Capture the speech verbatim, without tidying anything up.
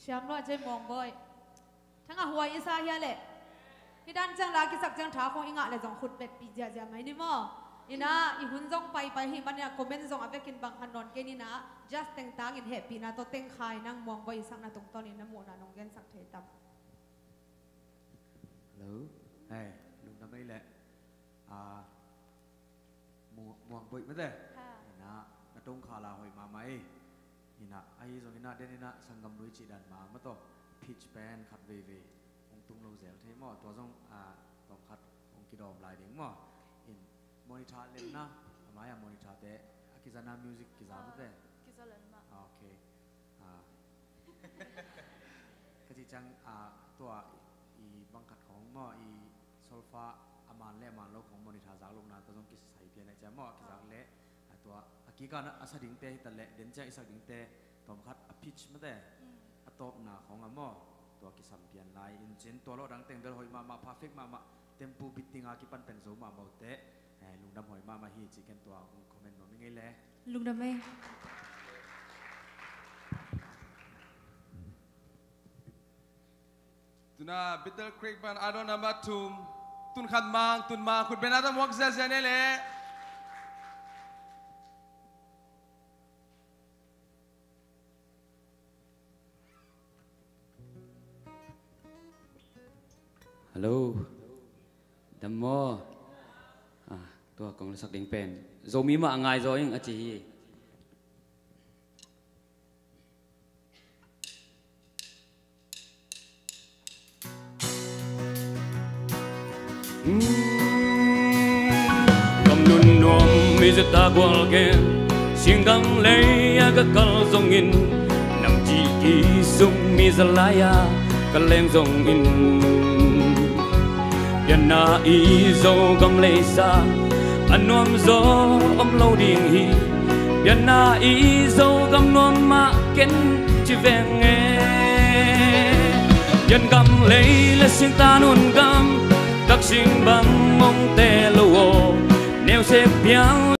Thiam lua cei Muang Bawi. Thangah huai i sa hia leh. Hih dan ciang la kisak ciang tha khong i ngah leh zong khut betpih ziahziah mai ni maw? Inah i hun zong paipai hi manin a comment zong a vekin bang khat nawn kei ninah just tengtangin hehpihna tawh tengkhai nang Muang Bawi i sakna tungtawnin na muhna nong gensak thei tam? Hello. Hei, lungdam ei leh. Ah, Mu-, Muang Bawi mate. Ha. Inah na tongkhala hoih mahmah ei. Inah ahi zong inah den inah sanggam lui cih dan mah mataw. Pitch pen khat veivei hong tung lo zel thei maw? Tua zong, ah, tawm khat hong kidawm lai ding maw? In monitor lemna, a mai-a monitor te a kizana music kiza mate. Kiza len mah. Ah, okay. Ah. Ka cih ciang, ah, tua i bang khat khong maw, i solfa a man le a man lo khong monitor zak lohna tua zong kisai pian a ciang maw, a kizak le, ah, tua a kikah a sa dingte hi ta leh, den ciang i sak dingte tawm khat a pitch mate, a tawpna khong a maw, tua kisam pian lai in cin tua lo dang teng bel hoih mahmah, perfect mahmah, tempo beating a kipan pen zo mahmah uh teh, eh, lungdam hoih mahmah hi ci ken tua hong comment nuam i ngei le. Lungdam ei. Tuna Bitter Creek Band, idol number thum. Tun khat mang, tun mang, khut beng a ta muak ziazia ne le. Hello. Dam maw? Ah, tua kong lasak ding pen Zomi mah a ngai zaw ing a ci hi. Kam nun nuam mi zeta gual gen, singgam lei a ka kal zongin, nam ci ki sung mi zalai a ka leng zongin, pianna i Zogam lei sa a nuam zaw om lo ding hi. Pianna i Zogam nuam mah ken ci veng e. Pian gam lei le singta nun gam, Taksim bang mong te lo aw, neu se piang